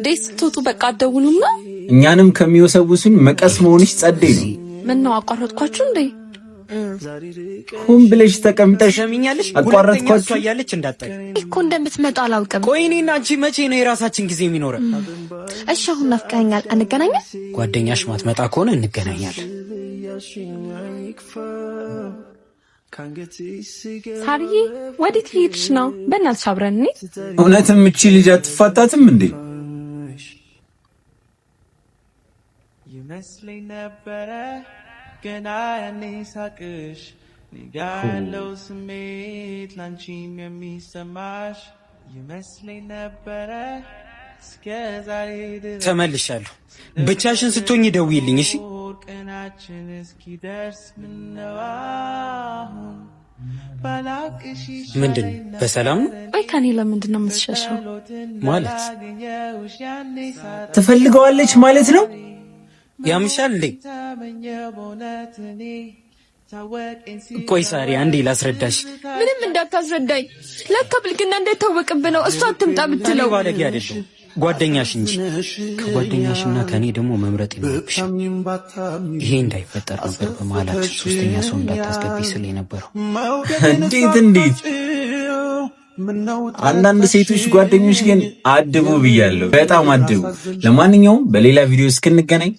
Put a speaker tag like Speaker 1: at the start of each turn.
Speaker 1: Date ስትወጡ በቃ አትደውሉና
Speaker 2: እኛንም ከሚወሰውሱን መቀስ መሆንሽ ጸዴ ነው።
Speaker 1: ምን ነው አቋረጥኳችሁ እንዴ?
Speaker 2: ሁን ብለሽ ተቀምጠሽ
Speaker 3: ሰሚኛለሽ? ሁለተኛ እሷ
Speaker 2: አቋረጥኳችሁ።
Speaker 3: እያለች እንዳጠቅ
Speaker 4: እኮ እንደምትመጣ አላውቅም።
Speaker 3: ቆይ እኔና አንቺ መቼ ነው የራሳችን ጊዜ የሚኖረን?
Speaker 4: እሺ አሁን ናፍቀኸኛል፣ አንገናኝም?
Speaker 3: ጓደኛሽ ማትመጣ ከሆነ እንገናኛለን።
Speaker 1: ሳርዬ ወዴት እየሄድሽ ነው? በእናትሽ አብረን እንሂድ።
Speaker 2: እውነትም እቺ ልጅ አትፋታትም እንዴ?
Speaker 5: ይመስለኝ ነበረ ገና ያኔ ሳቅሽ እኔ ጋ ያለው ስሜት ላንቺም የሚሰማሽ ይመስለኝ ነበረ እስከ ዛሬ ድረስ።
Speaker 3: ተመልሻለሁ። ብቻሽን ስትሆኝ ደውዪልኝ እሺ?
Speaker 5: ቀናችን እስኪደርስ ምነው አሁን ባላቅሽ።
Speaker 3: ምንድን ነው? በሰላም ነው?
Speaker 1: ቆይ ከኔ ለምንድን ነው የምትሸሸው?
Speaker 3: ማለት?
Speaker 2: ትፈልገዋለች ማለት ነው።
Speaker 3: ያምሻል እንዴ? ቆይ ሳሪ አንዴ ላስረዳሽ።
Speaker 4: ምንም እንዳታስረዳኝ። ለካ ብልግና እንዳይታወቅብህ ነው እሷ አትምጣ
Speaker 3: እኔ
Speaker 4: ብትለው።
Speaker 3: ባለጌ አይደለሁም፣ ጓደኛሽ እንጂ። ከጓደኛሽና ከእኔ ደግሞ መምረጥ ይኖርብሻል። ይሄ እንዳይፈጠር ነበር በመሀላችን ሶስተኛ ሰው እንዳታስገቢ ስል የነበረው።
Speaker 2: እንዴት እንዴት! አንዳንድ ሴቶች ጓደኞች ግን አድቡ ብያለሁ። በጣም አድቡ። ለማንኛውም በሌላ ቪዲዮ እስክንገናኝ